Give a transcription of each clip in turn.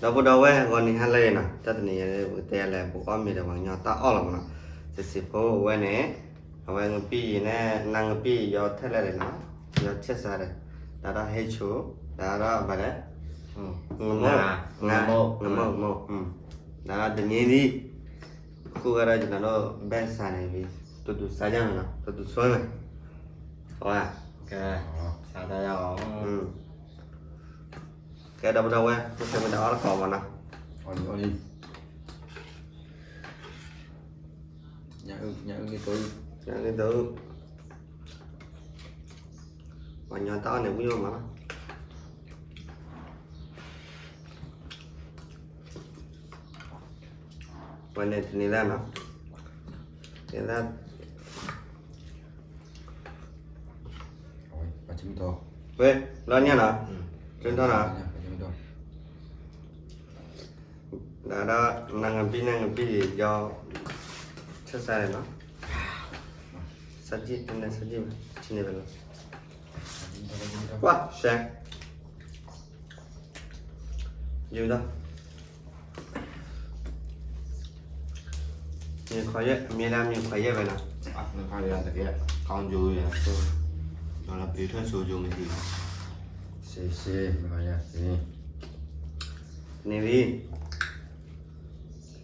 ဒီပုၢ်ဒီဝဲၢ် ဂီၤနံၤဟါလၢအဂ့ၤနီၤ, တၢ်တနံၤအံၤ ပကတဲလဲၣ် ပကအီၣ်မ့ၤဒီးပှၤကညီတၢ်အီၣ်လီၤမးနီၤ. စံးစံးဖိဝဲန့ၣ် အဝဲငပံၢ်ယဲၢ်န့ၣ် နၢ်ငပံၢ်ယီၤထဲလဲၣ်န့ၣ်နီၤ, ယီၤဆဲးစးဒီး တၢ်ဒီးဟဲဆိ, တၢ်ဒီးဘၣ်လဲၣ်, ငမိၢ်, ငမိၢ်, ငမိၢ်, တၢ်ဒီးတနံၤဒံး ခိၣ်ဂၤဒီးယနၤဒီးဘဲစးန့ၣ် တဒူၣ်စါယါန့ၣ်နီၤ, တဒူၣ်ဆိန့ၣ်, အဝဲ, ကဲ, စါတၢ်ယါအီၤ, ကဲဒီပုၢ်ဒီဝဲၢ် ပကမ့ၢ်တၢ်အီၣ်တကိးမးနီၤ, အီၣ်လံ, အီၣ်လံ, ညၣ်အုၣ်, ညၣ်အုၣ်, ပှၤကညီတၢ်အီၣ်န့ၣ်ဝံၣ်မးနီၤ. ဝဲန့ၣ်တနံၤလၢနီၤ, တနံၤလၢ, ဝဲ, လီၤညါနီၤ, ကထီၣ်နီၤ, ဒီးနၢ်ငပံၢ် နၢ်ငပံၢ်ယီၤ, ဆဲးစးန့ၣ်နီၤ, စၢ်ကံၣ် နစၢ်ကံၣ်, ဆံန့ၣ်ဝဲလီၤ, ကွၢ်စဲး ယူၤဒီး, မ့ၢ်ခွါယဲၢ်, မ့ၢ်ဒၣ်မ့ၢ်ခွါယဲၢ်ဝဲနီၤ, မ့ၢ်ခွါယဲၢ်တကဲ, ကောင်းကျိုးရယ်, ဒီးပျော်ထွက်ဆိုကျိုးမရှိဘူး, စ့စ့, မ့ၢ်ခွါယဲၢ်စ့, န့ၣ်လံ,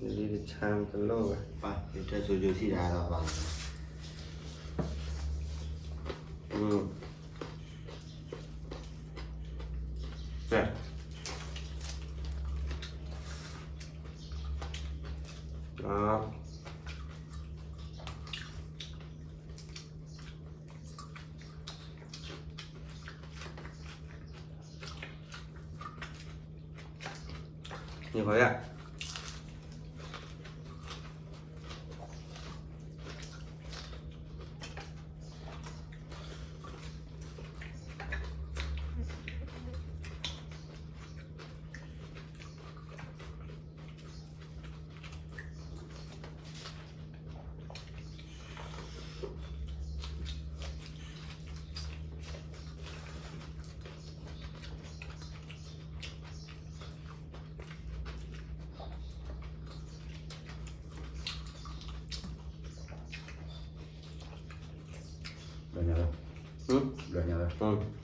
န့ၣ်လံတဆါတလိၣ်ဝဲ, ပျော်ထွက်ဆိုကျိုးရှိတာတော့ပါ, ကဲ, န့ၣ်ခွါယဲၢ် ဘျီညါလၢ, ဘျီညါလၢ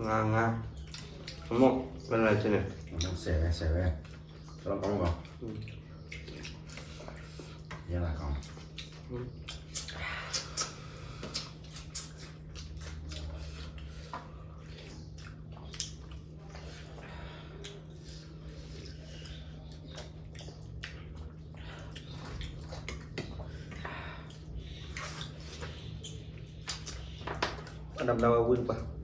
ငါ, ငါ, အမိၢ်, ဘယ်လိုလဲန့ၣ်, ဆဲးဝဲ, ဆဲးဝဲ, တလီၤကောင်းကောင်း, ရလာကောင်း. အဒၣ်ဘျါဝဲဝံၣ်တပၤ,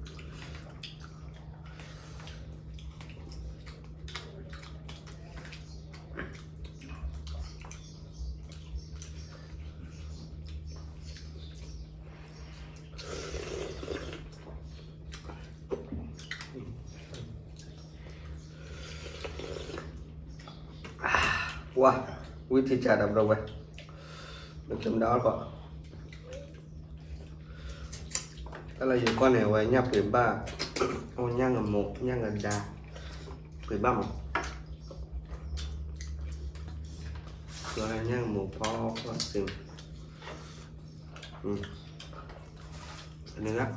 ဝါ, ဝံထံကၢ်ဒီးဘျီဝဲ, မ့ၢ်ကမတၤအီၣ်ကီး, တၢ်လၢယကီၢ်န့ၣ် အဝဲညၣ်ပှ့ၤဘၣ်, အိၣ်ညၣ်ငမိး ညၣ်ကဒါ, ပှ့ၤဘၣ်မး, ညၣ်ငမိးဖီအီၣ်စ့, န့ၣ်လၢ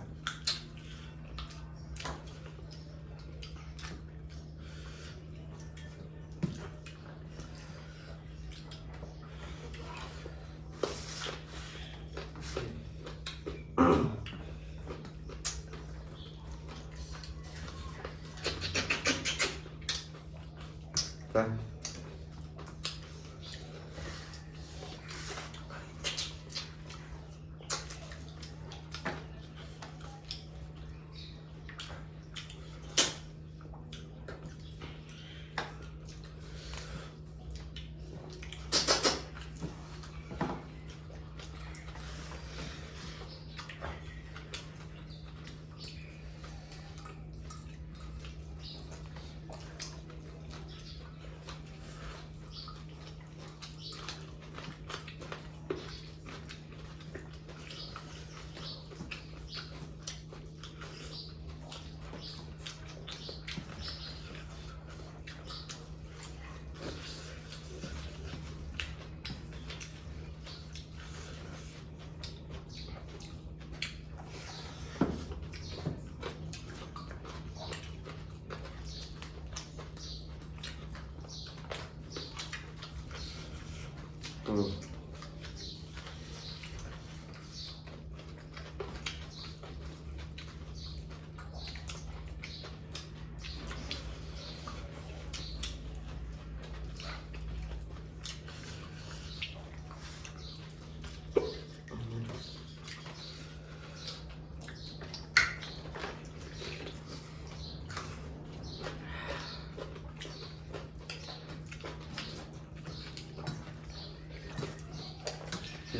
อืม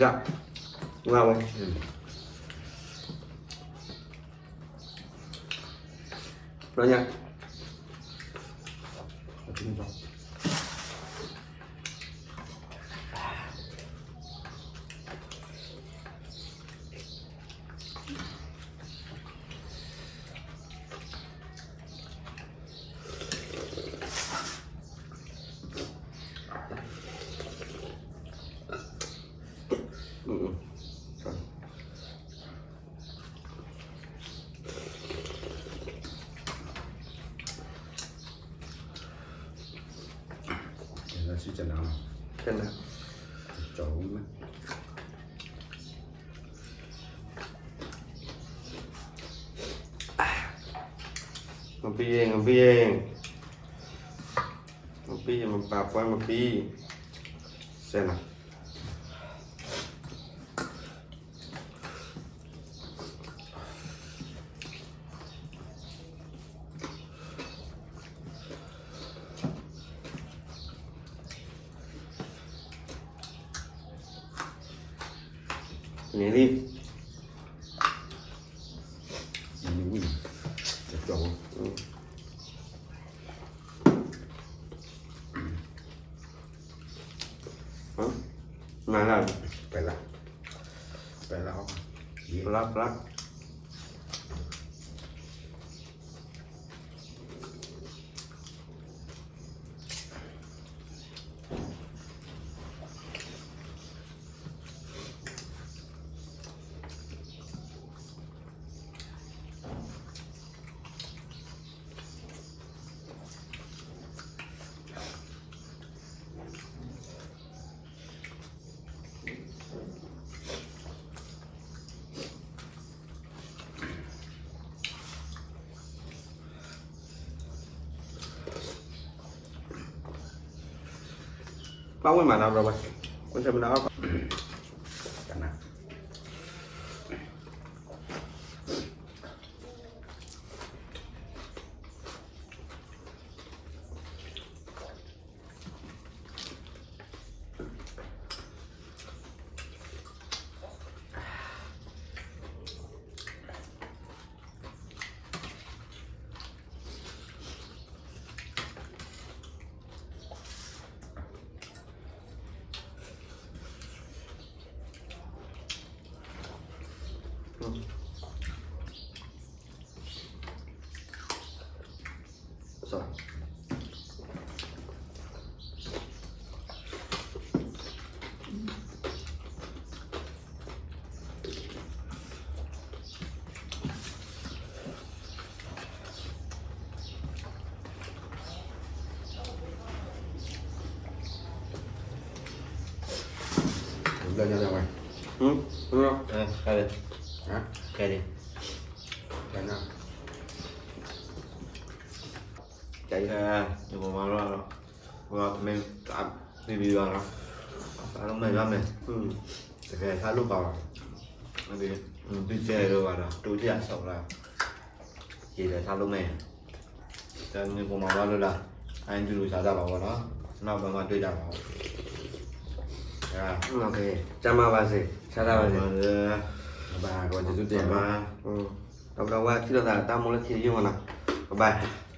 ဒၣ် ငါဝဲ ဘျီညါ မပံၤ မပံၤ မပံၤ မပာ်ပှဲၤမပံၤ စဲနၤ န့ၣ်လံ နၤလၢ ပျဲလၢ ပျဲလၢ ပျဲ ပျဲ ဘၣ်ဝဲမးနီၤ ဘျီဝဲ ဝဲဆၢမနၤအီၣ်ကီး ကနၣ် ယကမၤလီၤ မ့ၢ်ဘံဘံဘၣ်နီၤ သးလိၣ်မဲာ်လီၤမဲာ် တကဲသးလိၣ်ကီးဘၣ် ဒုးကဲဒိၣ်ဘၣ်ဒီး တူၢ်တၢ်အဆီၣ်လၢ ယလဲၤသးလိၣ်မဲာ် တၢ်မ့ၢ်ကမၤဘၣ်လိာ်လၢ အဒုးလူၤသးတၢ်လီၤဝဲနီၤ နီၢ်ဘၢမၤတ့ၢ်တၢ်လီၤ ကၢ်မၤဘၣ်စ့ၢ် ဆါတၢ်ဘၣ်စ့ၢ် ဘၣ်ကဝဲတစုတ့ၢ်ဘၣ် ဒီးပဒီဝဲထံၣ်လိာ်သးတၢ်မိၣ်လၢခံတယုၢ်မနီၤ ဘၣ်ဘၣ်